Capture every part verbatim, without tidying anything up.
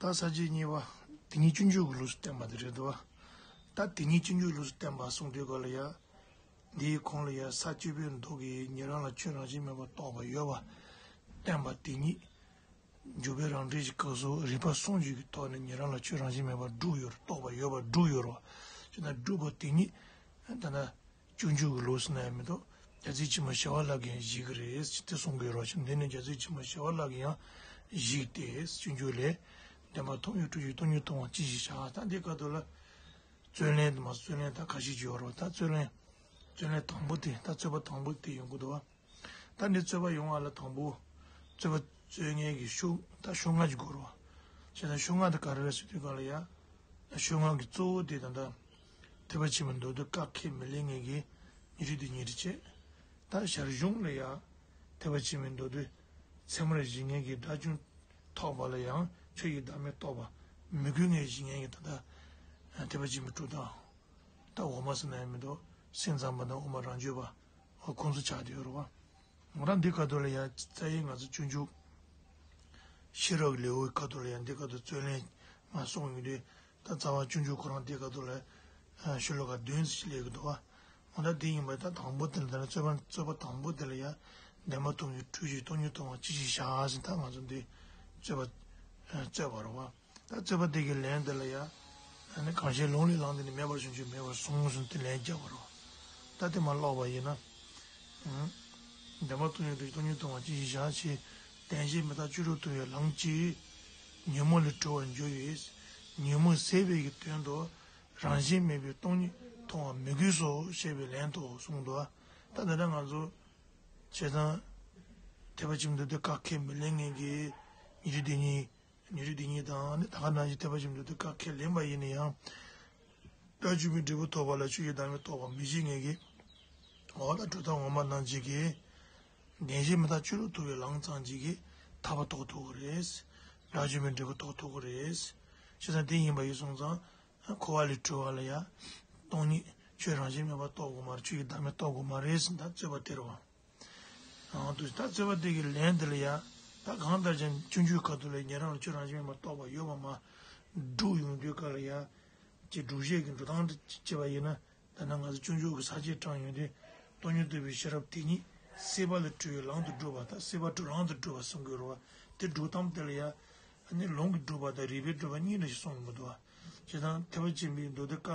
ད་ས་བཅད་གཉིས་པ། དེ་ཉིད་སྤྱོད་འཇུག་གི་ལུགས་སུ་བསྟན་པ་དེ་རེད་འདུག་བ། ད་དེ་ཉིད་སྤྱོད་འཇུག་ལུགས་སུ་བསྟན་པ་གསུངས་དུས་སྐབས་ལ་ཡ། འདིའི་གོང་ལ་ཡ་ས་བཅུ་པའི་མདོ་གིས་ཉན་རང་ལ་ཆོས་རང་བཞིན་མེད་པར་རྟོགས་པ་ཡོད་པ་བསྟན་པ་དེ་ཉིད། འཇུག་པའི་རང་འགྲེལ་གྱི་སྐབས་སུ་རིགས་པ་གསུམ་ཅིག་གི་ཐོག་ནས་ཉན་རང་ལ་ཆོས་རང་བཞིན་མེད་པར་སྒྲུབ་ཡོད་རེད། རྟོགས་པ་ཡོད་པར་སྒྲུབ་ཡོད་རེད་བ། ཅེ་ན་སྒྲུབ་པ་དེ་ཉིད་ད་ལྟ་སྤྱོད་འཇུག་གི་ལུགས་སུ་ན་ཡང་མི་འདུག་རྒྱལ་སྲས་ཆེན་པོ་ཞི་བ་ལྷ་གིས་ཡང་བཞེད་ཀྱི་རེད་ཅེས་དེ་གསུང་གི་ཡོད་རེད་བ། ཅེ་ན་འདི་ནི་རྒྱལ་སྲས་ཆེན་པོ་ཞི་བ་ལྷ་གིས་ཡང་བཞེད་དེ་སྤྱོད་འཇུག་ལས། བདེན་པ་མཐོང་བའི་འཁྲུལ་གཞིའི་སྟོང་ཉིད་མཐོང་བ་ཅི་ཞིག་བྱ། ད་འདི་སྐབས་དུ་ལ། རྩོད་ལན་དུ་མ་རྩོད་ལན་ད་ཁ་ཤས་ཅིག་ཡོད་རེད་བ། ད་རྩོད་ལན། རྩོད་ལན་དང་པོ་དེ་ད་རྩོད་པ་དང་པོ་དེ་ཡོང་གི་འདུག་བ། ད་འདི་རྩོད་པ་ཡོང་བ་ལ་དང་པོ། རྩོད་པ་རྩོད་མཁན་གྱི་ཤོག་ད་ཤོག་ལྔ་ཅིག་དགོས་རེད་བ། བྱས་ཙང་ཤོག་ལྔ་དེ་ག་རེ་རེད་ཟེར་དུས་སྒང་ལ་ཡ། ཤོག་ལྔ་གི་གཙོ་བོ་དེ་ད་ལྟ། ཐེག་པ་ཆེན་པོའི་མདོ་སྡེ་ཀ་ཁས་མི་ལེན་མཁན་གྱི་ཉན་རང་དེ་ཉིད་རེད་བྱས། ད་ཞར་བྱུང་ལ་ཡ། ཐེག་པ་ཆེན་པོའི་མདོ་སྡེ་ཚད་མར་བཞེད་མཁན་གྱི་སྒྲ་བྱུང་ཐོགས་པ་ལ་ཡང་ཆོས་ཀྱི་བདག་མེད་རྟོགས་པ་མི་དགོས་ངེས་བཞེད་མཁན་གྱི་ད་ལྟ། ཐེག་པ་ཆེན་པོའི་གྲུབ་མཐའ། ད་འོག་མ་ཟེར་ན་ཡང་མི་འདུག་སེམས་ཙམ་པ་དང་དབུ་མ་རང་རྒྱུད་པ། ཁོང་ཚོ་ཆགས་བསྡད་ཡོད་རེད་བ། ང་རང་འདི་སྐབས་དུ་ལ་ཡང་རྩ་བའི་ང་ཚོ་སྤྱོད་འཇུག་ཤེས་རབ་ལེའུའི་སྐབས་དུ་ལ་ཡང་འདི་སྐབས་དུ་རྩོད་ལན་མ་གསུངས་ཡོང་དུས་ད་རྩ་བ་སྤྱོད་འཇུག་ཁོ་རང་འདི་སྐབས་དུ་ལ་ཤོ་ལོ་ཀ་བདུན་ཙམ་ཞིག་སླེབས་ཀྱི་འདུག་བ། ང་ད་འདི་ཡིན་པ་ད་དང་པོ་དེ་ལ་ད་ནི་རྩོད་པ་རྩོད་པ་དང་པོ་དེ་ལ་ཡང་བདེན་པ་མཐོང་བའི་འཁྲུལ་གཞིའི་སྟོང་ཉིད་མཐོང་བ་ཅི་ཞིག་བྱ་ཟེར་ད་ང་ཚོ་འདི་རྩོད་པ་རྩོད་པ་རེད་བ། ད་རྩོད་པ་དེ་གི་ལན་དེ་ལ་ཡ། ཨ་ནི་གང་ཞིག་ལུང་ལས་ལངས་ཏེ་ནི་མེད་པར་བྱང་ཆུབ་མེད་པར་གསུངས་ཟིན་ཏེ་ལན་རྒྱབ་པ་རེད། ད་དེ་མ་ཀློག་པ་ཡིན་ན། བདེན་པ་མཐོང་ཡོད་དུ་སྟོང་ཉིད་མཐོང་བ་ཅི་ཞིག་བྱ་ཞེས་བདེན་ཞེན་མི་རྟག་བཅུ་དྲུག་མཐོང་བའི་ལམ་གྱིས་ཉོན་མོངས་ལས་གྲོལ་བར་འགྱུར་བས། ཉོན་མོངས་ཟད་པའི་གི་དོན་དུ་རང་བཞིན་མེད་པའི་སྟོང་ཉིད་མཐོང་བ་མི་དགོས་སོ་ཞེས་པའི་ལན་དུ་གསུངས་འདུག་ད་ད་ལྟ་ང་ཚོ་བྱས་ཙང་ཐེག་པ་ཆེན་པོའི་མདོ་སྡེ་ཀ་ཁས་མི་ལེན་མཁན་གྱི་ཉན་རང་དེ་ཉིད། ཉན་རང་དེ་ཉིད་དང་ནི་ད་ག་ནང་བཞིན་ཐེག་པ་ཆེན་པོའི་མདོ་སྡེ་ཀ་ཁས་ལེན་པ་ཡིན་ན་ཡང་། དགྲ་བཅོམ་པའི་འབྲས་བུ་ཐོབ་པ་ལ་ཆོས་ཀྱི་བདག་མེད་རྟོགས་པ་མི་བྱེད་མཁན་གྱི། འོ་ད་གྲུབ་མཐའ་ངོ་མ་རྣམས་ཀྱི་གི། བདེན་ཞེན་མི་རྟག་བཅུ་དྲུག་མཐོང་བའི་ལམ་ཙམ་གྱིས་གི་ཐར་པ་རྟོགས་ཐུབ་ཀྱི་རེད། དགྲ་བཅོམ་པའི་འབྲས་བུ་རྟོགས་ཐུབ་ཀྱི་རེད། བྱས་ཙང་དེ་ཡིན་པ་ཡིན་སོང་ཙང་། འཁོར་བ་ལས་གྲོལ་བ་ལ་ཡང་། སྟོང་ཉིད་ཆོས་རང་བཞིན་མེད་པར་རྟོགས་དགོས་མ་རེད། ཆོས་ཀྱི་བདག་མེད་རྟོགས་དགོས་མ་རེད་ཟེར་ད་རྩོད་པ་དེ་རེད་བ། ཨང་དུ་ད་རྩོད་པ་དེ་གི་ལན་དེ་ལ་ཡ། ད་གང་ལྟར་ཀྱང་སྤྱོད་འཇུག་ཁ་ཐུག་ལ་ཉན་རང་ལ་ཆོས་རང་བཞིན་མེད་པར་རྟོགས་པ་ཡོད་པ་མ། སྒྲུབ་ཡོང་དུས་སྐབས་ལ་ཡ། ཀྱི་སྒྲུབ་བྱེད་ཀྱི་འགྲོ་སྟངས་དེ་བྱས་པ་ཡིན་ན། ད་ནང་ང་ཚོ་སྤྱོད་འཇུག་གི་ས་བཅད་དྲངས་ཡོང་དུས། སྟོང་ཉིད་རྟོགས་པའི་ཤེས་རབ་དེ་ཉིད་སྲིད་པ་ལས་གྲོལ་བའི་ལམ་དུ་སྒྲུབ་པ་དང་སྲིད་པ་གྲོལ་ལམ་དུ་སྒྲུབ་པ་གསུང་གི་ཡོད་རེད་བ། དེ་སྒྲུབ་སྟངས་དེ་ལ་ཡ། ཨ་ནི་ལུང་གིས་སྒྲུབ་པ་དང་རིགས་པས་སྒྲུབ་པ་གཉིས་འདྲ་ཞིག་གསུངས་ཡོང་གི་འདུག་བ། བྱས་ཙང་ཐེག་པ་ཆེན་པོའི་མདོ་སྡེ་ཀ་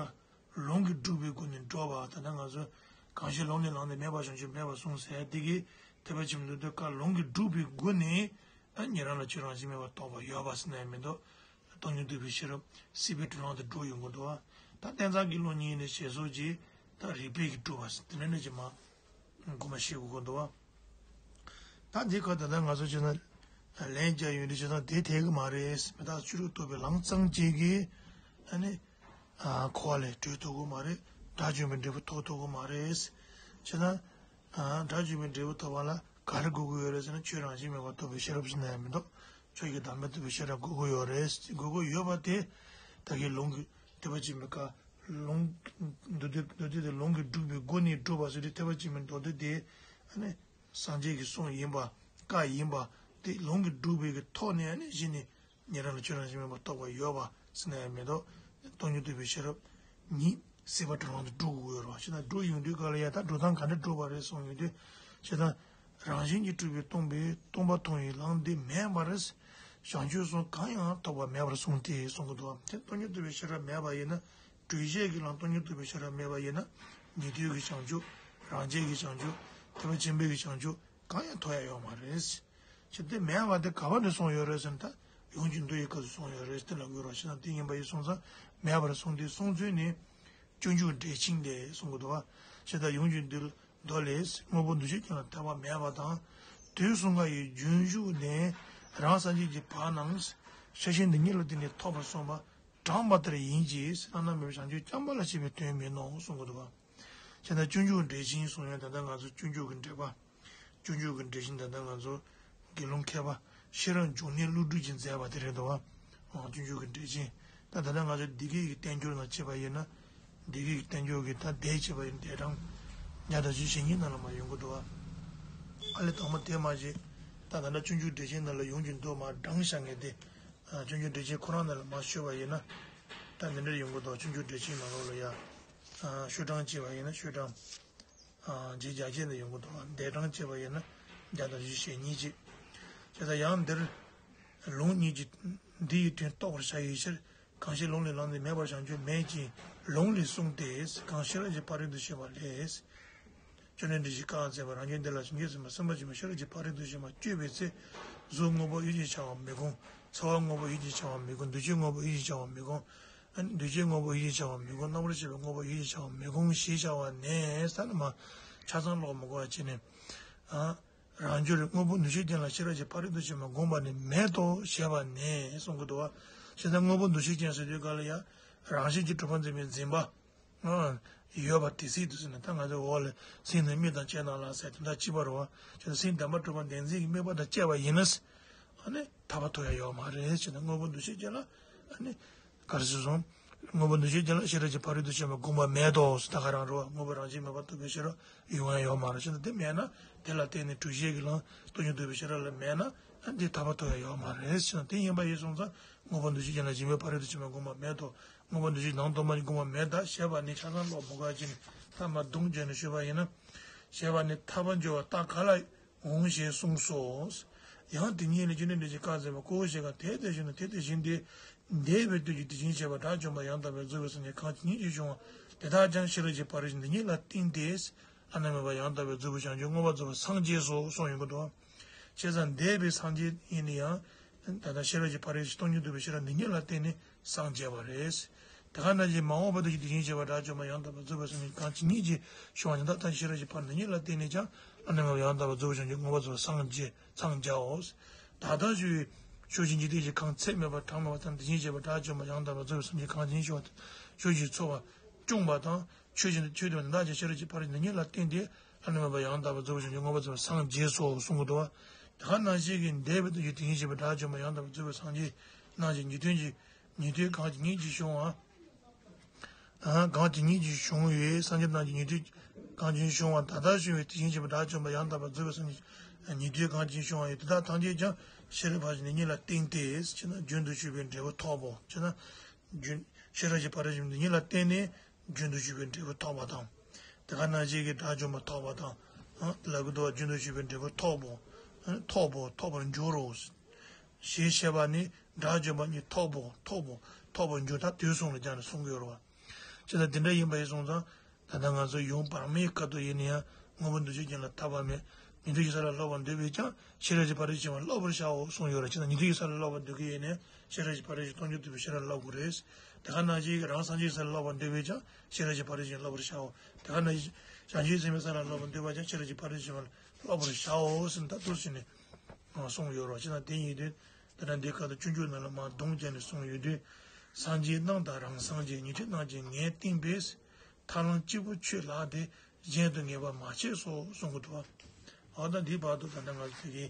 ལུང་གིས་སྒྲུབ་པའི་སྒོ་ནས་སྒྲུབ་པ་ད་ལྟ་ང་ཚོ་གང་ཞིག་ལུང་ལས་ལངས་ཏེ་མེད་པར་བྱང་ཆུབ་མེད་པར་གསུངས་ཟེར་དེ་གིས་ཐེག་པ་ཆེན་པོའི་མདོ་སྡེ་ཀ་ལུང་གིས་སྒྲུབ་པའི་སྒོ་ནས་ཨ་ཉན་རང་ལ་ཆོས་རང་བཞིན་མེད་པར་རྟོགས་པ་ཡོད་པ་ཟེར་ན་ཡང་མི་འདུག་སྟོང་ཉིད་རྟོགས་པའི་ཤེས་རབ་སྲིད་པའི་གྲོལ་ལམ་དུ་སྒྲུབ་ཡོང་གི་འདུག་བ། ད་བསྟན་རྩ་དགེ་སློང་གཉིས་ནས་ཞེས་སོགས་ཀྱིས་ད་རིགས་པས་ཀྱིས་སྒྲུབ་པ་ཟེར་དེ་འདྲ་ནས་ཀྱི་མ། གོ་མ་ཤེས་དགོས་ཀྱི་འདུག་བ། ད་འདི་ཁ་ད་ལྟ་ང་ཚོ་བྱས་ན། ལན་རྒྱག་ཡོང་དུས་བྱས་ན་དེ་འཐད་ཀྱི་མ་རེད། མི་རྟག་བཅུ་དྲུག་རྟོགས་པའི་ལམ་ཙམ་གཅིག་གིས། ཨ་ནི། འཁོར་བ་ལས་གྲོལ་ཐུབ་ཀྱི་མ་རེད། དགྲ་བཅོམ་པའི་འབྲས་བུ་ཐོབ་ཐུབ་ཀྱི་མ་རེད། བྱས་ན། དགྲ་བཅོམ་པའི་འབྲས་བུ་ཐོབ་པ་ལ་ག་རེ་དགོས་ཀྱི་ཡོད་རེད་ཟེར་ན་ཆོས་རང་བཞིན་མེད་པར་རྟོགས་པའི་ཤེས་རབ་ཟེར་ན་ཡང་མི་འདུག་ཆོས་ཀྱི་བདག་མེད་རྟོགས་པའི་ཤེས་རབ་དགོས་ཀྱི་ཡོད་རེད། དགོས་ཀྱི་ཡོད་པ་དེ། ད་གིན་ལུང་གི་ཐེག་པ་ཆེན་པོའི་བཀའ། ལུང་། མདོ་སྡེ་མདོ་སྡེ་དེ་ལུང་གིས་སྒྲུབ་པའི་སྒོ་ནས་སྒྲུབ་པ་ཟེར་དུས་ཐེག་པ་ཆེན་པོའི་མདོ་སྡེ་དེ། ཨ་ནི། སངས་རྒྱས་ཀྱི་གསུང་ཡིན་པ། བཀའ་ཡིན་པ། དེ་ལུང་གིས་སྒྲུབ་པའི་གི་ཐོག་ནས་ཨ་ནི་གཞི་ནས་ཉན་རང་ལ་ཆོས་རང་བཞིན་མེད་པར་རྟོགས་པ་ཡོད་པ་ཟེར་ན་ཡང་མི་འདུག་སྟོང་ཉིད་རྟོགས་པའི་ཤེས་རབ་ཉིད་སྲིད་པ་གྲོལ་ལམ་དུ་སྒྲུབ་དགོས་ཡོད་རེད་བ། བྱས་ན་སྒྲུབ་ཡོང་དུས་ག་ལ་ཡ་ད་སྒྲུབ་སྟངས་ག་འདྲ་སྒྲུབ་པ་རེད་གསུངས་ཡོང་དུས། བྱས་ཙང་། རང་བཞིན་གྱིས་གྲུབ་པའི་སྟོང་པའི་སྟོང་པ་མཐོང་བའི་ལམ་འདི་མེད་པར། བྱང་ཆུབ་གསུམ་གང་ཡང་ཐོབ་པ་མེད་པར་གསུངས་ཏེ་གསུང་གི་འདུག་བ། དེ་སྟོང་ཉིད་རྟོགས་པའི་ཤེས་རབ་མེད་པ་ཡིན་ན། གྲོལ་བྱེད་ཀྱི་ལམ་སྟོང་ཉིད་རྟོགས་པའི་ཤེས་རབ་མེད་པ་ཡིན་ན། ཉན་ཐོས་ཀྱི་བྱང་ཆུབ། རང་རྒྱལ་གྱི་བྱང་ཆུབ། ཐེག་པ་ཆེན་པོའི་གི་བྱང་ཆུབ་གང་ཡང་ཐོབ་ཡ་ཡོད་མ་རེད། ཅེས་དེ་མེད་པ་དེ་ག་བ་ནས་གསུངས་ཡོད་རེད་ཟེར་ན་ད་ཡོངས་ཀྱི་མདོ་ཡི་སྐབས་སུ་གསུངས་ཡོད་རེད་དེ་ལབ་དགོས་རེད། བྱས་ན་དེ་ཡིན་པ་ཡིན་སོང་ཙང་མེད་པར་གསུངས་ཏེ་གསུངས་ཚུལ་ནི། སྤྱོད་འཇུག་འགྲེལ་ཆེན་ལས་གསུང་གི་འདུག་བ། ཞེས་དང་ཡོངས་ཀྱི་མདོ་ལས་དངོས་པོ་འདུ་བྱེད་ཀུན་ལ་ཐར་པ་མེད་པ་དང་། དུས་གསུམ་ཀ་ཡི་རྒྱུན་ཞུགས་ནས་རང་སངས་རྒྱས་ཀྱི་བར་རྣམས་ཤེར་ཕྱིན་འདི་ཉིད་ལ་བརྟེན་ནས་ཐོབ་པར་གསུངས་པ་དྲངས་པ་ལྟར་ཡིན་གྱི་བླ་ན་མེད་པའི་བྱང་ཆུབ་བརྐྱང་པ་ལ་བྱེད་པའི་དོན་མིན་ནོ་གསུང་གི་འདུག་བ། ཞེས་དང་སྤྱོད་འཇུག་འགྲེལ་ཆེན་གསུང་ཡང་ད་ལྟ་ང་ཚོ་སྤྱོད་འཇུག་གི་འགྲེལ་པ། སྤྱོད་འཇུག་གི་འགྲེལ་ཆེན་ད་ལྟ་ང་ཚོ་དགེ་སློང་མཁས་པ་ཤེས་རབ་འབྱུང་གནས་ཀླུ་སྒྲུབ་ཀྱིས་མཛད་པ་དེ་རེད་འདུག་བ། སྤྱོད་འཇུག་གི་འགྲེལ་ཆེན། ད་ད་ལྟ་ང་ཚོ་འདི་གའི་གི་བསྟན་འགྱུར་ནང་བྱས་པ་ཡིན་ན། འདི་གའི་གི་བསྟན་འགྱུར་གྱི་ད་སྡེ་བྱས་པ་ཡིན་སྡེ་གྲངས་བརྒྱ་དང་བཞི་ཞེ་གཉིས་ནང་ལ་མར་ཡོང་གི་འདུག་བ། ཨ་ལས་དང་པོ་དེ་མ་བྱས། ད་ད་ལྟ་སྤྱོད་འཇུག་འགྲེལ་ཆེན་ནང་ལ་ཡོངས་ཀྱི་མདོ་མར་བགྲངས་བཞག་མཁན་དེ། སྤྱོད་འཇུག་འགྲེལ་ཆེན་ཁོ་རང་ནང་ལ་མར་ཞུས་པ་ཡིན་ན། ད་འདི་འདྲ་ཡོང་གི་འདུག་སྤྱོད་འཇུག་འགྲེལ་ཆེན་ནང་ལོགས་ལ་ཡ། ཤོག་གྲངས་བྱས་པ་ཡིན་ན་ཤོག་གྲངས། རྗེས་རྒྱ་སྐྱེད་ནས་ཡོང་གི་འདུག་འདས་གྲངས་བྱས་པ་ཡིན་ན་བརྒྱ་དང་བཞི་ཞེ་གཉིས་བྱས། བྱས་ཙང་ཡང་འདིར། ལུང་གཉིས་ཀྱིས་འདི་ཡི་དོན་རྟོགས་པར་བྱ་བའི་ཕྱིར། གང་ཕྱིར་ལུང་ལས་ལམ་དེ་མེད་པར་བྱང་ཆུབ་མེད་ཅེས་ལུང་ལས་གསུངས་ཏེ། གང་ཤེས་རབ་ཀྱི་ཕ་རོལ་ཏུ་ཕྱིན་པ་ལས། སྤྱོད་ལམ་འགྲེལ་ཆེན་བཀའ་སྩལ་པ། རང་རྒྱུད་འདི་ལ་བྱང་ཆུབ་སེམས་དཔའ་སེམས་དཔའ་ཆེན་པོ་ཤེས་རབ་ཀྱི་ཕ་རོལ་ཏུ་ཕྱིན་པ་སྤྱོད་པའི་ཚེ། གཟུགས་དངོས་པོ་ཡིད་ཀྱིས་བྱ་བ་མི་སྒོམ། ཚོར་བ་དངོས་པོ་ཡིད་ཀྱིས་བྱ་བ་མི་སྒོམ། འདུ་བྱེད་དངོས་པོ་ཡིད་ཀྱིས་བྱ་བ་མི་སྒོམ། འདུ་བྱེད་དངོས་པོ་ཡིད་ཀྱིས་བྱ་བ་མི་སྒོམ། རྣམ་པར་ཤེས་པའི་དངོས་པོ་ཡིད་ཀྱིས་བྱ་བ་མི་སྒོམ་ཞེས་བྱ་བ་ནས་ས་ནི་མ། ཆ་ཚང་ཀློག་མི་དགོས་པ་བྱས་ནས། རང་རྒྱུད་དངོས་པོ་འདུ་བྱེད་ཅན་ལ་ཤེས་རབ་ཀྱི་ཕ་རོལ་ཏུ་ཕྱིན་པ་བསྒོམ་པ་ནི་མེད་དོ་ཞེས་པ་ནས་གསུང་གི་འདུག་བ། ཞེ་ན་དངོས་པོ་འདུ་བྱེད་ཅན་ཟེར་དུས་ག་ལ་ཡང་རང་བཞིན་གྱིས་གྲུབ་པ་འཛིན་པའི་འཛིན་པ་ཡོད་པ་དེ་སྲིད་དུ་ཟེར་ན། ད་ང་ཚོའི་འོག་ལ་སེམས་ནི་དམིགས་དང་བཅས་རྣམས་ལ་ཟེར་དེ་དག་གཅིག་པ་རེད་བ། ཞེ་ན་སེམས་བདེན་པར་གྲུབ་པ་བདེན་འཛིན་གྱི་དམིགས་པ་དང་བཅས་པ་ཡིན་ན། ཨ་ནི་ཐར་པ་ཐོབ་ཡ་ཡོད་མ་རེད། ཞེ་ན་དངོས་པོ་འདུ་བྱེད་ཅན་ལ་ཨ་ནི། ག་རེ་ཟེར་སོང་། དངོས་པོ་འདུ་བྱེད་ཅན་ལ་ཤེས་རབ་ཀྱི་ཕ་རོལ་ཏུ་ཕྱིན་པ་བསྒོམ་པ་མེད་དོ་ཟེར། ད་ག་རང་རེད་བ། དངོས་པོ་རང་བཞིན་མེད་པར་རྟོགས་པའི་ཤེས་རབ་ཡོང་ཡ་ཡོད་མ་རེད། ཞེ་ན་དེ་མེད་ན་དེ་ལ་བརྟེན་ནས་གྲུབ་ཆའི་གི་ལམ་སྟོང་ཉིད་རྟོགས་པའི་ཤེས་རབ་ལ་མེད་ན་ཨ་འདི་ཐར་པ་ཐོབ་ཡ་ཡོད་མ་རེད། ཞེ་ན་དེ་ཡིན་པ་ཡིན་སོང་ཙང་དངོས་པོ་འདུ་བྱེད་ཅན་ལ་སྦྱིན་པའི་ཕ་རོལ་ཏུ་ཕྱིན་པ་བསྒོམ་པ་མེད་དོ། དངོས་པོ་འདུ་བྱེད་ནང་སྟོང་པ་ཉིད་བསྒོམ་པ་མེད་ད་ཞེས་པ་ནི་ཆ་ཚང་ཀློག་མི་དགོས་པ་བྱས་ནས་ཐ་མ་གདོང་བརྒྱབ་ནས་ཞུས་པ་ཡིན་ན། ཞེས་པ་ནི་ཐར་པར་འགྱུར་བ་རྟགས་ག་ལ། འོང་ཞེས་གསུངས་སོ། ཡང་དེ་ཉིད་ལས་སྤྱོད་ལམ་འགྲེལ་ཆེན་བཀའ་སྩལ་པ། ཀོ་ཞེས་གང་དེ་དེ་བཞིན་ནོ། དེ་དེ་བཞིན་ཏེ། འདས་པའི་དུས་ཀྱི་དེ་བཞིན་གཤེགས་པ་དགྲ་བཅོམ་པ་ཡང་དག་པར་རྫོགས་པའི་སངས་རྒྱས་གང་ཇི་སྙེད་ཅིག་བྱུང་བ་དེ་དག་ཀྱང་ཤེས་རབ་ཀྱི་ཕ་རོལ་ཕྱིན་འདི་ཉིད་ལ་བརྟེན་ཏེ། བླ་ན་མེད་པ་ཡང་དག་པར་རྫོགས་པའི་བྱང་ཆུབ་མངོན་པར་རྫོགས་པར་སངས་རྒྱས་སོ་གསུངས་ཡོང་གི་འདུག། བྱས་ཙང་འདས་པའི་སངས་རྒྱས་ཡིན་ན་ཡང་། ད་ལྟ་ཤེས་རབ་ཀྱི་ཕ་རོལ་ཕྱིན་སྟོང་ཉིད་རྟོགས་པའི་ཤེས་རབ་འདི་ཉིད་ལ་བརྟེན་ནས། སངས་རྒྱས་པ་རེད། དེ་ག་ནང་བཞིན་མ་འོངས་པ་དུ་ཡི་དེ་བཞིན་གཤེགས་པ་དགྲ་བཅོམ་པ་ཡང་དག་པར་རྫོགས་པའི་སངས་རྒྱས་གང་ཇི་སྙེད་ཅིག་བྱུང་བ་དེ་དག་ཀྱང་ཤེས་རབ་ཀྱི་ཕ་རོལ་ཕྱིན་འདི་ཉིད་ལ་བརྟེན་ནས་ཀྱང་བླ་ན་མེད་པ་ཡང་དག་པར་རྫོགས་པའི་བྱང་ཆུབ་མངོན་པར་རྫོགས་པར་སངས་རྒྱས་སངས་རྒྱའོ། ད་ལྟ་ཞུ་བའི་ཕྱོགས་བཅུའི་འཇིག་རྟེན་གྱི་གང་ཚད་མེད་པ་གྲངས་མེད་པ་དང་དེ་བཞིན་གཤེགས་པ་དགྲ་བཅོམ་པ་ཡང་དག་པར་རྫོགས་པའི་སངས་རྒྱས་གང་ཇི་སྙེད་བྱུང་བ་ཕྱོགས་བཅུའི་ཚོགས་པ་སྐྱོང་བ་དང་ཆོས་ཅན་དུ་ཆོས་སྟོན་པ་དེ་དག་ཀྱང་ཤེས་རབ་ཀྱི་ཕ་རོལ་ཕྱིན་འདི་ཉིད་ལ་བརྟེན་ཏེ་བླ་ན་མེད་པ་ཡང་དག་པར་རྫོགས་པའི་བྱང་ཆུབ་མངོན་པར་རྫོགས་པར་སངས་རྒྱས་སོ་གསུང་གི་འདུག་བ། དེ་ག་ནང་བཞིན་གྱི་འདས་པའི་དུས་ཀྱི་དེ་བཞིན་གཤེགས་པ་དགྲ་བཅོམ་པ་ཡང་དག་པར་རྫོགས་པའི་སངས་རྒྱས་རྣམས་ཀྱི་ཉན་ཐོས་ཀྱི་ཉན་ཐོས་གང་ཇི་སྙེད་ཅིག་བྱུང་བ། ཨ་གང་ཇི་སྙེད་ཅིག་བྱུང་བའི་སངས་རྒྱས་རྣམས་ཀྱི་ཉན་ཐོས་གང་ཇི་སྙེད་བྱུང་བ་ད་ལྟ་བྱུང་བའི་དེ་བཞིན་གཤེགས་པ་དགྲ་བཅོམ་པ་ཡང་དག་པར་རྫོགས་པའི་སངས་རྒྱས་ཉན་ཐོས་གང་ཇི་སྙེད་བྱུང་བ་ཡོད་དེ་དག་ཐམས་ཅད་ཀྱང་ཤེས་རབ་ཕར་ཕྱིན་འདི་ཉིད་ལ་བརྟེན་ཏེ་ཕྱིན་ན་རྒྱུན་དུ་ཞུགས་པའི་འབྲས་བུ་ཐོབ་བོ། ཕྱིན་ན་རྒྱུན་ཤེས་རབ་ཀྱི་ཕ་རོལ་ཕྱིན་འདི་ཉིད་ལ་བརྟེན་ནས་རྒྱུན་དུ་ཞུགས་པའི་འབྲས་བུ་ཐོབ་པ་དང་། དེ་ག་ནང་བཞིན་གྱི་དགྲ་བཅོམ་པ་ཐོབ་པ་དང་། ལབ་ཀྱི་འདུག་བ། རྒྱུན་དུ་ཞུགས་པའི་འབྲས་བུ་ཐོབ་བོ། ཐོབ་བོ་ཐོབ་པར་འགྱུར་རོ། ཞེས་བཤད་པ་ནི་དགྲ་བཅོམ་པ་ཉིད་ཐོབ་བོ་ཐོབ་བོ་ཐོབ་པར་འགྱུར་ད་དུས་གསུམ་ལ་སྦྱར་ནས་གསུང་གི་ཡོད་རེད་བ། ཅི་ལྟར་འདི་འདྲ་ཡིན་པ་ཡིན་སོང་ཙང་། ད་ལྟ་ང་ཚོ་ཡུམ་བར་མའི་སྐབས་དུ་ཡིན་ན་ཡང་དངོས་པོ་འདུ་བྱེད་ཅན་ལ་ཐར་པ་མེད། ཉན་ཐོས་ཀྱི་ས་ལ་སློབ་པར་འདོད་པས་ཀྱང་ཤེས་རབ་ཀྱི་ཕ་རོལ་ཕྱིན་པ་སློབ་པར་བྱའོ་གསུངས་ཡོད་རེད། ཅི་ལྟར་ཉན་ཐོས་ཀྱི་ས་ལ་སློབ་པར་འདོད་ཀྱི་ཡིན་ན་ཤེས་རབ་ཀྱི་ཕ་རོལ་ཕྱིན་སྟོང་ཉིད་རྟོགས་པའི་ཤེས་རབ་སློབ་དགོས་རེད། དེ་ག་ནང་བཞིན་རང་སངས་རྒྱས་ཀྱི་ས་ལ་སློབ་པར་འདོད་པས་ཀྱང་ཤེས་རབ་ཀྱི་ཕ་རོལ་ཕྱིན་སློབ་པར་བྱའོ། དེ་ག་ནང་བཞིན་བྱང་ཆུབ་སེམས་དཔའི་ས་ལ་སློབ་པར་འདོད་པས་ཀྱང་ཤེས་རབ་ཀྱི་ཕ་རོལ་ཕྱིན་པ་སློབ་པར་བྱའོ་ཟེར་ད་དུ་ཟེར་ནས་གསུངས་ཡོད་རེད། ཅི་ལྟར་དེ་ཡིན་དུས། ད་ལྟ་འདི་སྐབས་དུ་སྤྱོད་འཇུག་ནང་ལ་མར་གདོང་བརྒྱབ་ནས་གསུངས་ཡོད་དུས། སངས་རྒྱས་རྣམས་དང་རང་སངས་རྒྱས་ཉན་ཐོས་རྣམས་ཀྱིས་ངས་བསྟན་པས། ཐར་ལམ་གཅིག་པུ་ཆོས་ལགས་ཏེ། གཞན་དུ་ངེས་པར་མ་བྱས་སོ་གསུང་གི་འདུག་བ། འོ་ད་འདིའི་བར་དུ་ད་ལྟ་ང་ཚོ་གི་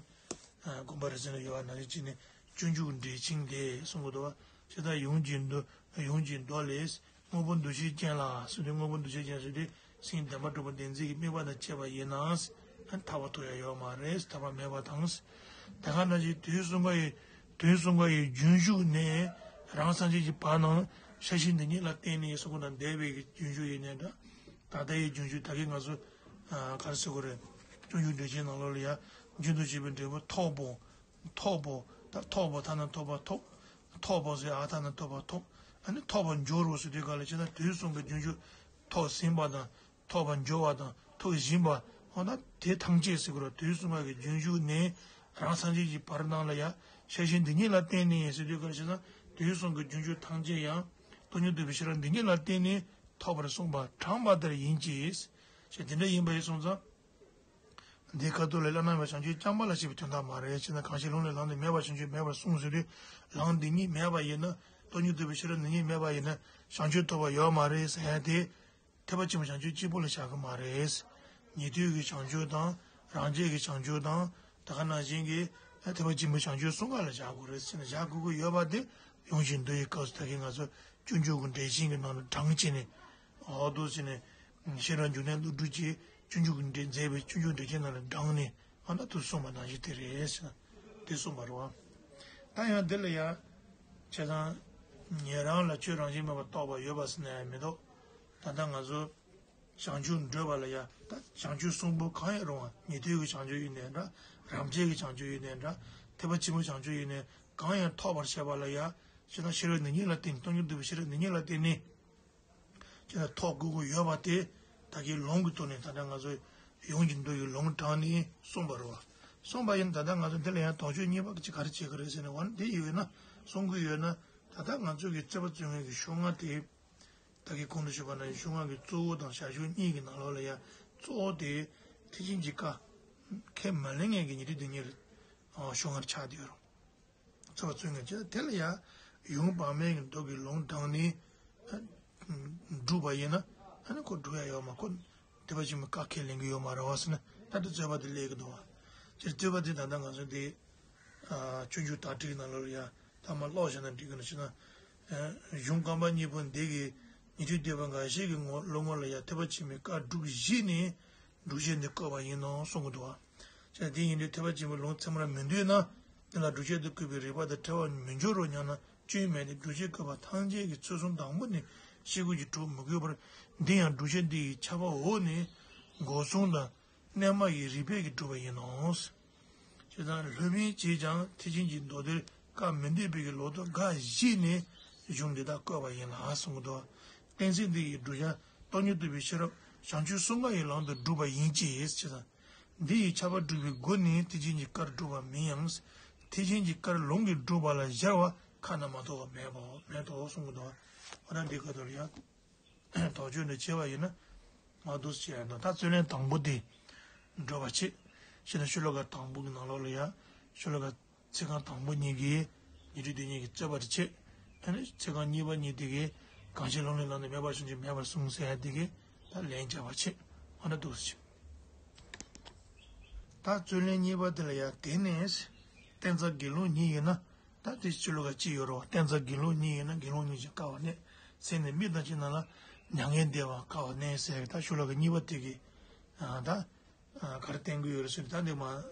དགོན་པ་རེ་ཟུང་ལ་ཡོད་པ་ནང་བཞིན་བྱས་ནས་སྤྱོད་འཇུག་འགྲེལ་ཆེན་དེ་གསུང་གི་འདུག་བ། ཇི་ལྟར་ཡུམ་གྱི་མདོ་ཡུམ་གྱི་མདོ་ལས། དངོས་པོ་འདུ་བྱེད་ཅན་ལ་ཟེར་དུས་དངོས་པོ་འདུ་བྱེད་ཅན་ཟེར་དུས་སེམས་བདེན་པར་གྲུབ་པ་བདེན་འཛིན་གྱི་དམིགས་པ་དང་བཅས་པ་ཡིན་ན། ཐར་པ་ཐོབ་ཡ་ཡོད་མ་རེད། ཐར་པ་མེད་པ་དང་། དེ་ག་ནང་བཞིན་དུས་གསུམ་ཀ་ཡི་དུས་གསུམ་ཀ་ཡི་རྒྱུན་ཞུགས་ནས་རང་སངས་རྒྱས་ཀྱི་བར་ན་ཤེར་ཕྱིན་འདི་ཉིད་ལ་བརྟེན་ནས་སོགས་དང་འདས་པའི་གི་རྒྱུན་ཞུགས་ཡིན་ནའི་འདྲ། ད་ལྟ་ཡི་རྒྱུན་ཞུགས་ད་གིན་ང་ཚོ་ག་རེ་ཟེར་དགོས་རེད། སྤྱོད་འཇུག་འགྲེལ་ཆེན་ནང་ལོགས་ལ་ཡ་རྒྱུན་དུ་ཞུགས་པའི་འབྲས་བུ་ཐོབ་བོ། ཐོབ་བོ། ད་ཐོབ་བོ་ཐ་ན་ཐོབ་པ་ཐོབ། ཐོབ་བོ་ཟེར་ཨ་ཐ་ན་ཐོབ་པ་ཐོབ། ཨ་ནི་ཐོབ་པར་འགྱུར་རོ་ཟེར་དུས་ག་ལ་བྱས་ན་དུས་གསུམ་གྱི་རྒྱུན་ཞུགས་ཐོབ་ཟིན་པ་དང་། ཐོབ་པར་འགྱུར་བ་དང་ཐོབ་བཞིན་པ། འོ་ན་དེ་ཐམས་ཅད་ཟེར་དགོས་རེད། དུས་གསུམ་པ་གི་རྒྱུན་ཞུགས་ནས་རང་སངས་རྒྱས་ཀྱི་བར་སྣང་ལ་ཡང་ཤེར་ཕྱིན་འདི་ཉིད་ལ་བརྟེན་ནས་ཟེར་དུས་ག་རེ་ཟེར་ན་དུས་གསུམ་གྱི་རྒྱུན་ཞུགས་ཐམས་ཅད་ཡང་སྟོང་ཉིད་རྟོགས་པའི་ཤེས་རབ་འདི་ཉིད་ལ་བརྟེན་ནས་ཐོབ་པར་གསུངས་པ་དྲངས་པ་ལྟར་ཡིན་གྱི། ཞེས་དེ་འདྲ་ཡིན་པ་ཡིན་སོང་ཙང་། འདིའི་ཁ་ཐུག་ལ་བླ་ན་མེད་པ་བྱང་ཆུབ་རྐྱང་པ་ལ་བཤད་པའི་དོན་དག་མ་རེད། ཅེ་ན་གང་ཞིག་ལུང་ལས་ལམ་དེ་མེད་པར་བྱང་ཆུབ་མེད་པར་གསུངས་ཟེར་དུས་ལམ་འདི་ཉིད་མེད་པ་ཡིན་ན་སྟོང་ཉིད་རྟོགས་པའི་ཤེས་རབ་འདི་ཉིད་མེད་པ་ཡིན་ན་བྱང་ཆུབ་ཐོབ་པ་ཡོད་མ་རེད་ཟེར་ཡ་དེ། ཐེག་པ་ཆེན་པོ་བྱང་ཆུབ་གཅིག་པུ་ལ་བཞག་གི་མ་རེད། ཉན་ཐོས་ཀྱི་བྱང་ཆུབ་དང་རང་རྒྱལ་གྱི་བྱང་ཆུབ་དང་ད་ག་ནང་བཞིན་གྱི་ཐེག་པ་ཆེན་པོའི་བྱང་ཆུབ་གསུམ་ཀ་ལ་བཞག་དགོས་རེད་ཟེར་ནས་བཞག་དགོས་ཀྱི་ཡོད་པ་དེ་ཡོངས་ཤིག་འདུལ་བའི་སྐབས་སུ་ད་གིན་ང་ཚོ་སྤྱོད་འཇུག་གི་འགྲེལ་ཆེན་གྱི་ནང་ལ་དྲངས་བྱས་ནས་འོ་འདུག་ཟེར་ནས་ཤེས་རབ་འབྱུང་གནས་ཀླུ་སྒྲུབ་ཀྱིས་སྤྱོད་འཇུག་གི་འགྲེལ་མཛད་པའི་སྤྱོད་འཇུག་འགྲེལ་ཆེན་ནང་ལ་དྲངས་ནས་ཨ་ན་དུ་གསུངས་པ་ནང་བཞིན་དེ་རེད་ཟེར་ན་དེ་གསུངས་པ་རེད་བ། ད་ཡང་འདི་ལ་ཡང་ བྱས་ཙང་། ཉན་རང་ལ་ཆོས་རང་བཞིན་མེད་པར་རྟོགས་པ་ཡོད་པ་ཟེར་ན་ཡང་མི་འདུག་ད་ལྟ་ང་ཚོ་བྱང་ཆུབ་འགྲོ་བ་ལ་ཡང་ད་བྱང་ཆུབ་གསུམ་པོ་གང་ཡང་རུང་བ། ཉན་ཐོས་ཀྱི་བྱང་ཆུབ་ཡིན་ནའི་འདྲ། རབ་འབྱམས་ཀྱི་བྱང་ཆུབ་ཡིན་ནའི་འདྲ། ཐེག་པ་ཆེན་པོའི་བྱང་ཆུབ་ཡིན་ནའི་གང་ཡང་ཐོབ་པར་བྱེད་པ་ལ་ཡང་ཅི་ལྟར་ཤེས་རབ་འདི་ཉིད་ལ་བརྟེན། སྟོང་ཉིད་རྟོགས་པའི་ཤེས་རབ་འདི་ཉིད་ལ་བརྟེན་ནས་ཅི་ལྟར་ཐོབ་དགོས་ཀྱི་ཡོད་པ་དེ་ད་གིན་ལུང་གི་ཐོག་ནས་ད་ལྟ་ང་ཚོ་ཡོངས་ཀྱི་མདོ་ཡི་ལུང་དྲངས་ནས་གསུངས་པ་རེད་བ། གསུངས་པ་ཡིན། ད་ལྟ་ང་ཚོ་འདི་ལ་ཡང་དོགས་གཅོད་གཉིས་པ་ཅིག་ག་རེ་བྱེད་ཀྱི་རེད་ཟེར་ན། འོ་ན་འདི་ཡོད་ན། གསུང་གི་ཡོད་ན། ད་ལྟ་ང་ཚོ་གི་རྩོད་པ་རྩོད་མཁན་གྱི་གཞུང་ལྔ་དེ། ད་གིན་གོང་དུ་ཞུས་པ་ནང་བཞིན་གཞུང་ལྔ་གི་གཙོ་བོ་དང་ཞར་ཞུགས་གཉིས་ཀྱི་ནང་ལོགས་ལ་ཡང་གཙོ་བོ་དེ་ཐེག་ཆེན་གྱི་བཀའ་ཁས་མ་ལེན་མཁན་གྱི་ཉན་ཐོས་དེ་ཉིད་ལ་གཞུང་ལྔར་ཆགས་བསྡད་ཡོད་རེད། རྩོད་པ་རྩོད་མཁན་བྱས། དེ་ལ་ཡང་ཡོངས་དཔག་མེད་ཀྱི་མདོ་གི་ལུང་དྲངས་ནས་སྒྲུབ་པ་ཡིན་ན། ཨ་ནི་ཁོ་སྒྲུབ་ཡ་ཡོད་མ། ཁོ་ཐེག་པ་ཆེན་པོའི་བཀའ་ཁས་ལེན་གྱི་ཡོད་མ་རེད་བ་ཟེར་ན། ད་དེ་རྩོད་པ་དེ་སླེབས་ཀྱི་འདུག་བ། སྤྱིར་རྩོད་པ་དེ་ད་ལྟ་ང་ཚོ་འདི་སྤྱོད་འཇུག་དག་སྒྲིག་ནང་ལོགས་ལ་ཡང་ཐ་མ་ཀློག་བཞག་ན་འགྲིག་གི་ན་ཞེ་ན། གཞུང་རྐང་པ་གཉིས་པོ་འདི་གིས་ཉན་ཐོས་སྡེ་པ་འགའ་ཞིག་གི་ངོ་བློ་ངོ་ལ་ཡང་ཐེག་པ་ཆེན་པོའི་བཀའ་སྒྲུབ་གཞི་ནས་སྒྲུབ་བྱེད་འདི་བཀོད་པ་ཡིན་ནོ་གསུང་གི་འདུག་བ། བྱས་དེ་ཡིན་དུས་ཐེག་པ་ཆེན་པོའི་ལུང་ཚད་མར་མི་འདོད་ན། འདི་ལ་སྒྲུབ་བྱེད་དུ་བཀོད་པའི་རིགས་པ་དང་བྲལ་བར་མི་འགྱུར་རོ་སྙམ་ན། སྐྱོན་མེད་དེ། སྒྲུབ་བྱེད་བཀོད་པ་ཐམས་ཅད་ཀྱི་ཚུལ་གསུམ་དང་པོ་ནས་ཤེས་དགོས་ཀྱི་གྲུབ་མི་དགོས་པར། འདི་ཡང་སྒྲུབ་བྱེད་འདི་ཡི་ཁྱབ་པ་འོག་ནས་སྒོ་གསུམ་དང་། རྣལ་མ་ཡི་རིགས་པས་ཀྱིས་གྲུབ་པ་ཡིན་ནོ། བྱས་ཙང་སློབ་དཔོན་བྱས་ཀྱང་ཐེག་ཆེན་གྱི་མདོ་སྡེར་བཀའ་མི་འདོད་པའི་གི་ལོག་རྟོག་འགའ་ཞིག་ནས་གཞུང་འདི་དག་བཀོད་པ་ཡིན་ལ་གསུང་གི་འདུག། གཏན་ཚིགས་འདི་ཡི་བསྒྲུབ་བྱ་སྟོང་ཉིད་རྟོགས་པའི་ཤེས་རབ་བྱང་ཆུབ་གསུམ་ཀ་ཡི་ལམ་དུ་བསྒྲུབས་པ་ཡིན་གྱི། བྱས་ཙང་འདི་ཡི་ཁྱབ་པ་སྒྲུབ་པའི་སྒོ་ནས་ཐེག་ཆེན་གྱི་བཀར་སྒྲུབ་པ་མིན་ཡང་། ཐེག་ཆེན་གྱི་བཀར་ལུང་གིས་སྒྲུབ་པ་ལ་སྦྱར་བ་ཁ་ན་མ་ཐོ་བ་མེད་པའོ། མེད་དོ་གསུང་གི་འདུག། འོ་ན་འདི་ཁ་ཐོག་ལ་ཡང་དོགས་གཅོད་འདི་བྱས་པ་ཡིན་ན་མ་འདུག་ཟེར་ཡ་འདུག། ད་རྩོད་ལན་དང་པོ་དེ་འགྲོ་བ་བྱེད། ཕྱི་ནང་ཤོ་ལོ་ཀ་དང་པོ་གི་ནང་ལོགས་ལ་ཡང་ཤོ་ལོ་ཀ་ཚིག་རྐང་དང་པོ་གཉིས་ཀྱིས་ཉན་ཐོས་དེ་གཉིས་ཀྱི་རྩོད་པ་དེ་བྱེད། ཨ་ནི་ཚིག་རྐང་གཉིས་པ་གཉིས་དེ་གིས་གང་ཕྱིར་ལུང་ལས་ལམ་དུ་མེད་པར་གསུངས་ཀྱང་མེད་པར་གསུངས་ཟེར་ཡ་དེ་གིས་ད་ལན་རྒྱག་པ་བྱེད། འོ་ན་འདུག་ཟེར། ད་རྩོད་ལན་གཉིས་པ་དེ་ལ་ཡང་དེ་ནས་བསྟན་རྩ་དགེ་སློང་ཉིད་ཡིན་ན། ད་དེ་ཕྱི་ལོ་ཀ་གཅིག་ཡོད་རེད་བ། བསྟན་རྩ་དགེ་སློང་ཉིད་ཡིན་ན་དགེ་སློང་ཉིད་ཀྱི་དཀའ་བར་གནས་ཟེར་ནས། མི་དང་ཅི་ན་ལ་མྱ་ངན་འདས་པ་དཀའ་བར་གནས་ཟེར་ད་ཤོ་ལོ་ཀ་གཉིས་པ་དེ་གིས་ད་ག་རེ་བསྟན་གྱི་ཡོད་རེད་ཟེར་ན། ད་འདི་མ་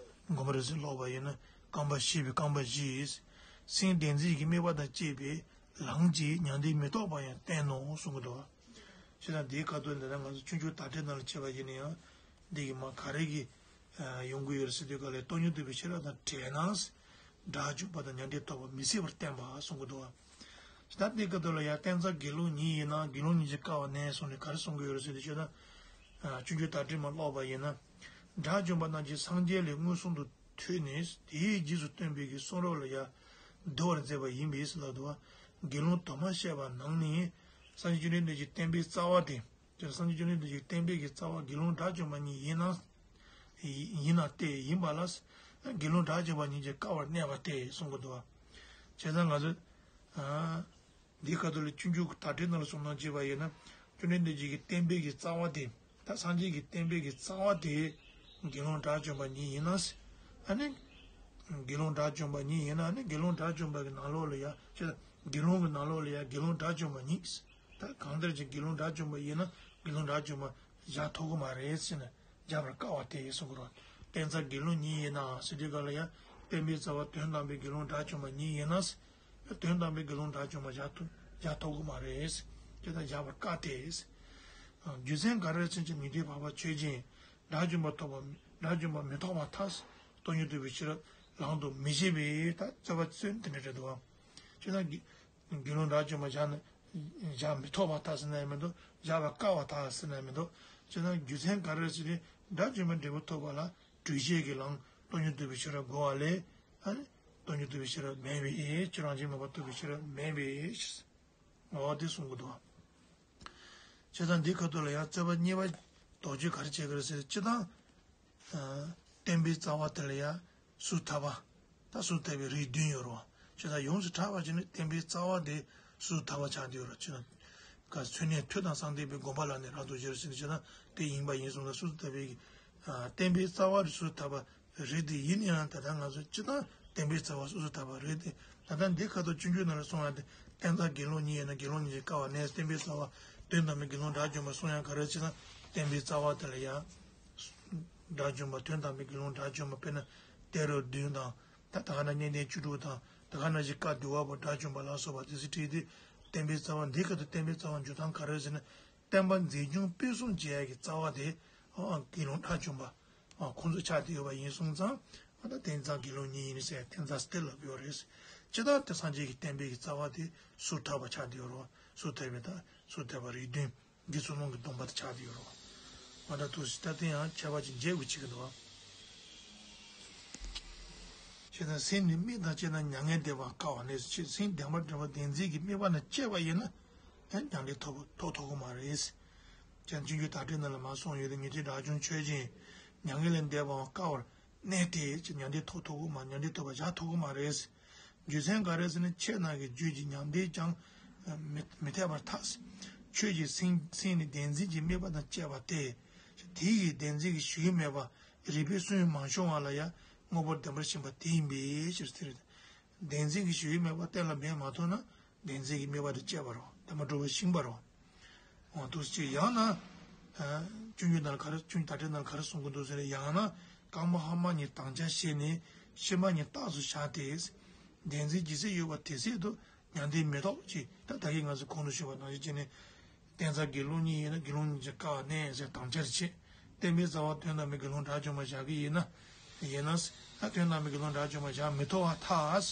དགོངས་པ་རེ་ཟུང་ཀློག་པ་ཡིན་ན། རྐང་པ་བཞི་པའི་རྐང་པ་བཞི་ཡིས། སེམས་བདེན་འཛིན་གྱི་དམིགས་པ་དང་བཅས་པའི་ལམ་གྱིས་མྱང་འདས་མི་རྟོགས་པ་ཡང་བསྟན་ནོ་གསུང་གི་འདུག། བྱས་ཙང་འདིའི་ཁ་ཐོག་འདི་ན་ང་ཚོ་སྤྱོད་འཇུག་དག་སྒྲིག་ནང་ལ་བྱས་པ་ཡིན་ན་ཡང་། འདི་གི་མ་ག་རེ་གི་ཡོང་གི་ཡོད་རེད་ཟེར་དུས་ག་ལ། སྟོང་ཉིད་རྟོགས་པའི་ཤེས་རབ་དང་བྲལ་ན། དགྲ་བཅོམ་པ་དང་མྱང་འདས་ཐོབ་པ་མི་སྲིད་པར་བསྟན་པ་གསུང་གི་འདུག། ད་འདི་སྐབས་དུ་ལ་ཡང་བསྟན་རྩ་དགེ་སློང་ཉིད་ཡིན་ན་དགེ་སློང་ཉིད་ཀྱི་དཀའ་བ་གནས་གསུངས་ནས་ག་རེ་གསུང་གི་ཡོད་རེད་ཟེར་དུས་ཤོད་ན། སྤྱོད་འཇུག་དག་སྒྲིག་མ་ཀློག་པ་ཡིན་ན། དགྲ་བཅོམ་པ་རྣམས་ཀྱིས་སངས་རྒྱས་ལས་མངོན་སུམ་དུ་ཐོས་ནས་དེའི་རྗེས་སུ་སྟོན་པའི་གི་གསུང་རབ་ལ་ཡང་བསྡུ་བར་མཛད་པ་ཡིན་པས་ལབ་འདུག་བ། དགེ་སློང་དུ་མ་བཤད་པ་ནང་ནས་སངས་རྒྱས་བཅོམ་ལྡན་འདས་ཀྱི་བསྟན་པའི་རྩ་བ་དེ། དེར་སངས་རྒྱས་བཅོམ་ལྡན་འདས་ཀྱི་བསྟན་པའི་གི་རྩ་བ་དགེ་སློང་དགྲ་བཅོམ་པ་ཉིད་ཡིན་ན། ཡིན་ན་སྟེ་ཡིན་པ་ལ། དགེ་སློང་དགྲ་བཅོམ་པ་ཉིད་ཀྱི་དཀའ་བར་གནས་པ་སྟེ་གསུང་གི་འདུག་བ། བྱས་ཙང་ང་ཚོས། འདིའི་ཁ་ཐོག་ལ་སྤྱོད་འཇུག་དག་སྒྲིག་ནང་ལ་སོང་ན་བྱས་པ་ཡིན་ན། བཅོམ་ལྡན་འདས་ཀྱི་བསྟན་པའི་གི་རྩ་བ་དེ། ད་སངས་རྒྱས་ཀྱི་བསྟན་པའི་གི་རྩ་བ་དེ། དགེ་སློང་དགྲ་བཅོམ་པ་ཉིད་ཡིན་ན། ཨ་ནི། དགེ་སློང་དགྲ་བཅོམ་པ་ཉིད་ཡིན་ན་ཨ་ནི་དགེ་སློང་དགྲ་བཅོམ་པ་གི་ནང་ལོགས་ལ་ཡ། ཅེས་དགེ་སློང་གི་ནང་ལོགས་ལ་ཡ་དགེ་སློང་དགྲ་བཅོམ་པ་ཉིད། ད་གང་ལྟར་ཅིག་དགེ་སློང་དགྲ་བཅོམ་པ་ཡིན་ན་དགེ་སློང་དགྲ་བཅོམ་པ་བཞག་ཐུབ་ཀྱི་མ་རེད་ཟེར་ནས་བཞག་པར་དཀའ་བ་སྟེ་གསུང་གི་རེད། བསྟན་རྩ་དགེ་སློང་ཉིད་ཡིན་ན་ཟེར་དུས་ག་ལ་ཡ། བསྟན་པའི་རྩ་བ་དོན་དམ་པའི་དགེ་སློང་དགྲ་བཅོམ་པ་ཉིད་ཡིན་ན། དོན་དམ་པའི་དགེ་སློང་དགྲ་བཅོམ་པ་བཞག་ཐུབ་བཞག་ཐུབ་ཀྱི་མ་རེད། དེ་ལྟར་བཞག་པར་དཀའ་སྟེ། རྒྱུ་མཚན་ག་རེ་ཕྱིན་ཅི་མི་འདོད་བར་པ་ཆོས་ཅན། དགྲ་བཅོམ་པ་ཐོབ་པ་དགྲ་བཅོམ་པ་མི་ཐོབ་པར་ཐལ། སྟོང་ཉིད་རྟོགས་པའི་ཤེས་རབ་ལམ་དུ་མི་བྱེད་པས་ད་རྩོད་པ་ཚུན་དེ་འདྲ་རེད་འདུག་བ། ཅེས་ན། དགེ་སློང་དགྲ་བཅོམ་པ་བཞག་ན། བཞག་མི་ཐུབ་པར་ཐལ་ཟེར་ན་ཡང་མི་འདུག། བཞག་པར་དཀའ་བར་ཐལ་ཟེར་ན་ཡང་མི་འདུག། བྱས་ཙང་རྒྱུ་མཚན་ག་རེ་ཟེར་ཏེ། དགྲ་བཅོམ་པའི་འབྲས་བུ་ཐོབ་པ་ལ་སྒྲུབ་བྱེད་ཀྱི་ལམ་སྟོང་ཉིད་རྟོགས་པའི་ཤེས་རབ་དགོས་པ་ལས། ཨ་ནི། སྟོང་ཉིད་རྟོགས་པའི་ཤེས་རབ་མེད་པས། ཆོས་རང་བཞིན་མེད་པར་རྟོགས་པའི་ཤེས་རབ་མེད་པས། འོ་དེ་གསུང་གི་འདུག། བྱས་ཙང་འདིའི་ཁ་ཐུག་ལ་ཡང་རྩོད་པ་གཉིས་པ་དོགས་གཅོད་ག་རེ་བྱེད་ཀྱི་རེད་ཟེར་སྤྱིར་བཏང་། བསྟན་པའི་རྩ་བ་དེ་ལ་ཡང་སོ་སོར་ཐར་པ། ད་སོ་སོར་ཐར་པའི་རིགས་བདུན་ཡོད་རེད་བ། བྱས་ཙང་ཡོངས་སུ་གྲགས་པ་བྱས་ནས་བསྟན་པའི་རྩ་བ་དེ་སོ་སོར་ཐར་པ་ཆགས་བསྡད་ཡོད་རེད། བྱས་ཙང་། ག་ཚུལ་གནས་ཐོས་དང་གསང་བསྟན་པའི་དགོངས་པ་ལ་ནི་རབ་ཏུ་གཞིར་ཟེར་ནས་བྱས་ཙང་དེ་ཡིན་པ་ཡིན་གསུངས་ལ་སོ་སོར་ཐར་པའི། བསྟན་པའི་རྩ་བ་རེད་སོ་སོར་ཐར་པ་རེད་དེ་ཡིན་ཡང་ད་ལྟ་ང་ཚོ་སྤྱིར་བཏང་བསྟན་པའི་རྩ་བ་སོ་སོར་ཐར་པ་རེད་དེ། ད་ལྟ་འདི་ཁ་ཐུག་སྤྱོད་འཇུག་ནང་ལ་གསུངས་ཡ་དེ་བསྟན་རྩ་དགེ་སློང་ཉིད་ཡིན་ན་དགེ་སློང་ཉིད་ཀྱི་དཀའ་བ་གནས། བསྟན་པའི་རྩ་བ་དོན་དམ་པའི་དགེ་སློང་དགྲ་བཅོམ་པ་གསུང་ཡ་ག་རེ་བྱས་ན་བསྟན་པའི་རྩ་བ་དེ་ལ་ཡ། དགྲ་བཅོམ་པ་དོན་དམ་པའི་དགེ་སློང་དགྲ་བཅོམ་པ་དཔེར་ན་ཏེ་རོ་བདུན་དང་ད་ད་ག་ན་གཉེན་ལྡན་བཅུ་དྲུག་དང་ད་ དེ་ག་ནང་བཞིན་བཀའ་བསྡུ་བ་པོ་དགྲ་བཅོམ་པ་ལ་སོགས་པ་དེ་ཚོ་བྲིས་ཏེ། བསྟན་པའི་རྩ་བ་འདི་སྐབས་དུ་བསྟན་པའི་རྩ་བ་འཇུག་སྟངས་ག་རེ་ཟེར་ན། བསྟན་པ་འཛིན་སྐྱོང་སྤེལ་གསུམ་བྱེད་ཡ་གི་རྩ་བ་དེ་ཨ་དགེ་སློང་དགྲ་བཅོམ་པ་ཨ་ཁོང་ཚོ་ཆགས་བསྡད་ཡོད་པ་ཡིན་སོང་ཙང་། ཨ་ད་དེང་སང་དགེ་སློང་གཉིས་ཡིན་ཟེར་དེ་ཙམ་སྟེ་ལབ་ཡོད་རེད། ཇི་ལྟར་དེ་སངས་རྒྱས་ཀྱི་བསྟན་པའི་གི་རྩ་བ་དེ་ཟུར་ཐག་པ་ཆགས་བསྡད་ཡོད་རེད་བ། ཟུར་ཐག་པའི་ད་ཟུར་ཐག་པ་རིགས་བདུན། འདི་ཚོ་རླུང་གི་སྡོམ་པ་དེ་ཆགས་བསྡད་ཡོད་རེད་བ། མ་འདྲ་ཐུགས་སྲིད་ད་དེ་ཡང་ཁྱད་པར་ཅིག་འབྱེད་དགོས་ཅིག་གི་འདུག་བ། བྱས་ན་སེམས་ནི་དམིགས་དང་བཅས་ན་མྱ་ངན་འདས་པ་དཀའ་བ་ནས། ཅེས་སེམས་བདེན་པར་འདྲ་བ་བདེན་འཛིན་གྱི་དམིགས་པ་དང་བཅས་པ་ཡིན་ན་ཡང་མྱང་འདས་ཐོབ་ཐོབ་ཐུབ་ཀྱི་མ་རེད། ཀྱང་སྤྱོད་འཇུག་བརྡ་སྤྲོད་ནང་ལ་མར་གསུངས་ཡོད་དེ། ཉན་ཐོས་དགྲ་བཅོམ་ཆོས་ཅན། མྱ་ངན་ལས་འདས་པའང་དཀའ་བར་གནས་ཏེ། ཅེས་མྱང་འདས་ཐོབ་ཐུབ་ཀྱི་མ། མྱང་འདས་ཐོབ་པར་བཞག་ཐུབ་ཀྱི་མ་རེད། རྒྱུ་མཚན་ག་རེ་ཟེར་ན། ཆོས་རྣམས་ཀྱི་རྒྱུད་ཀྱི་མྱང་འདས་ཀྱང་མི་མི་འཐད་པར་ཐལ། ཆོས་ཀྱི་སེམས་སེམས་ནི་བདེན་འཛིན་གྱི་དམིགས་པ་དང་བཅས་པ་སྟེ། དེ་ཡི་བདེན་འཛིན་གྱི་ཞུགས་ཡུལ་མེད་པ་རིགས་པས་སུན་མ་ཤོང་བ་ལ་ཡང་དངོས་པོར་བདེན་པར་ཞེན་པ་དེ་ཡིན་པའི་ཕྱིར་ཟེར། བདེན་འཛིན་གྱི་ཞུགས་ཡུལ་མེད་པ་གཏན་ལ་འབེབས་མ་ཐུབ་ན། བདེན་འཛིན་གྱི་དམིགས་པ་དང་བཅས་པ་རེད། བདེན་པར་གྲུབ་པ་ཞིག་ཡིན་པ་རེད། འོ་འདུག་སེ་བྱས། ཡང་ན། ཨ་སྤྱོད་འཇུག་ནང་ལ་ག་རེ། སྤྱོད་འཇུག་བརྡ་སྤྲོད་ནང་ལ་ག་རེ་གསུང་གི་འདུག་ཟེར་ན། ཡང་ན་རྐང་པ་ལྷག་མ་གཉིས་དམ་བཅའ་བྱས་ནས་ཕྱི་མ་གཉིས་རྟགས་སུ་བཞག་སྟེ། བདེན་འཛིན་ཇི་སྲིད་ཡོད་པ་དེ་སྲིད་དུ་མྱང་འདས་མི་ཐོབ་ཅེས། ད་ད་གིན་ང་ཚོས་གོང་དུ་ཞུས་པ་ནང་བཞིན་བྱས་ནས། བསྟན་རྩ་དགེ་སློང་གཉིས་ཡིན་ན་དགེ་སློང་གཉིས་ཀྱི་དཀའ་བ་གནས་ཟེར་དམ་བཅའ་རེ་བྱེད། བསྟན་པའི་རྩ་བ་དོན་དམ་པའི་དགེ་སློང་དགྲ་བཅོམ་པ་བཞག་གི་ཡིན་ན། ཡིན་ན། ད་དོན་དམ་པའི་དགེ་སློང་དགྲ་བཅོམ་པ་བཞག་མི་ཐུབ་པར་ཐལ།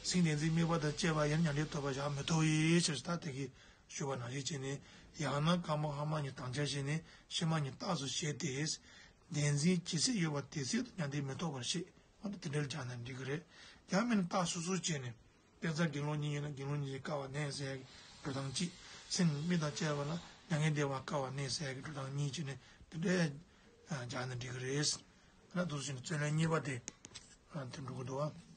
སེམས་བདེན་འཛིན་དམིགས་པ་དང་བཅས་པ་ཡིན་ན་མྱང་འདས་ཐོབ་པར་བཞག་མི་ཐུབ་པའི་ཕྱིར། ད་དེ་གིན་ཞུས་པ་ནང་བཞིན་བྱས་ནས། ཡང་ན་རྐང་པ་ལྷག་མ་གཉིས་དམ་བཅའ་བྱས་ནས་ཕྱི་མ་གཉིས་རྟགས་སུ་བྱས་ཏེ། བདེན་འཛིན་ཇི་སྲིད་ཡོད་པ་དེ་སྲིད་དུ་མྱང་འདས་མི་ཐོབ་པར་བཤད། འོ་ན་དེ་འདྲ་སྦྱར་ན་འགྲིག་གི་རེད། ཡང་མིན་ན་རྟགས་སོ་སོར་བྱས་ནས། བསྟན་རྩ་དགེ་སློང་གཉིས་ཡིན་ན་དགེ་སློང་གཉིས་ཀྱི་དཀའ་བ་གནས་ཟེར་ཡག་གི་འགྲོ་སྟངས་གཅིག། སེམས་དམིགས་དང་བཅས་པ་ལ་མྱ་ངན་འདས་པ་དཀའ་བ་གནས་ཟེར་ཡག་གི་འགྲོ་སྟངས་གཉིས་བྱས་ནས་དེ་འདྲ་སྦྱར་ན་འགྲིག་གི་རེད། ཨ་ན་འདུག་སེ་བྱས་ནས་རྩོད་ལན་གཉིས་པ་དེ་ཨ་དེ་འགྲོ་གི་འདུག་བ།